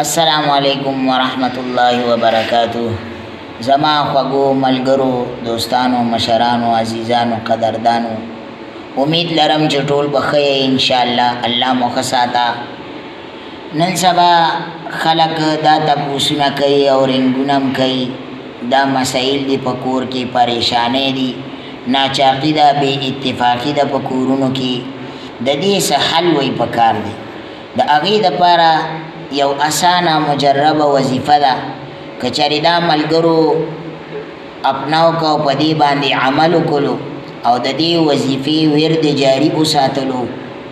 السلام علیکم ورحمت الله وبرکاته. زما خوږو ملګرو، دوستانو، مشرانو، عزیزانو، قدردانو، امید لرم چې ټول به ښه یئ انشاءالله. الله مو ښه ساته. نن سبا خلک دا تپوسونه کوي او رنګونه هم کوي. دا مسایل دي، په کور کې پریشانۍ دي، ناچاقي ده، بې اتفاقي ده په کورونو کې. د دې څه حل وایي پکار دی. د هغې دپاره یو اسانه مجربه وظیفه ده، که چېرې دا ملګرو اپناو که او په دې باندې عمل وکړو او د دې وظیفې ورد جاري وساتلو،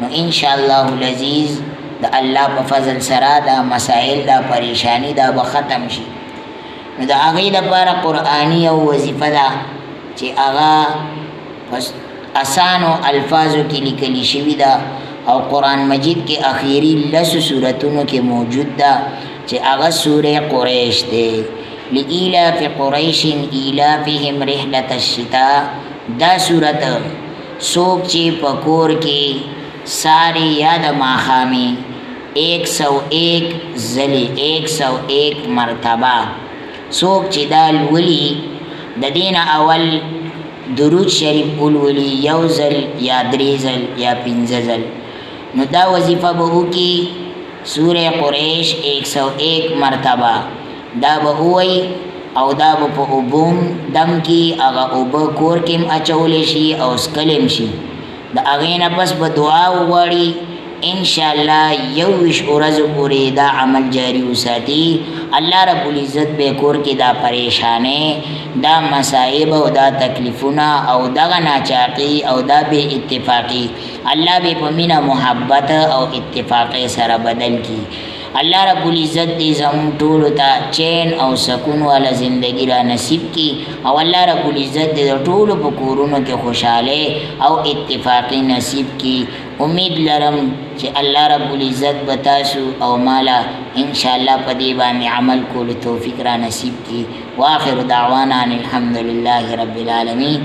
نو انشاءالله العزیز د الله په فضل سره دا مسایل، دا پریشانی دا به ختم شي. نو د هغې دپاره قرآني یو وظیفه ده چې هغه په اسانو الفاظو کې لیکل شوې ده او قرآن مجید کې اخیری لسو سورتونو کې موجود ده، چې هغه سوره قریش دی. لإیلاف قریش ایلافهم رحلة الشتاء. دا سورت څوک چې په کور کې ساري یا د ماښامي 101 ځلې، 101 مرتبه څوک چې دا لولي، د دې نه اول درود شریف ولولي، یو ځل یا درې ځل یا پنځه ځل، نو دا وظیفه به وکړي. سوره قریش 101 مرتبه دا به ووایي او دا به په اوبو دم کې، هغه اوبه کور کې هم اچولی شي او څکلی هم شي. د هغې نه پس به دعا وغواړي. انشاءالله 21 ورځو پورې دا عمل جاري وساتي، الله رب العزت به کور کې دا پریشانې، دا مصائب او دا تکلیفونه او دغه ناچاقي او دا بې اتفاقي الله به په مینه، محبت او اتفاقۍ سره بدل کړي. الله رب العزت دې زموږ ټولو ته چین او سکون والا زندگی را نصیب کړي او الله رب العزت دې د ټولو په کورونو کې خوشحالۍ او اتفاقي نصیب کړي. امید لرم چې الله رب العزت به تاسو او مالا انشاءالله په دې باندې عمل کولو توفیق را نصیب کړي. واخر دعوانا ان الحمد لله رب العالمین.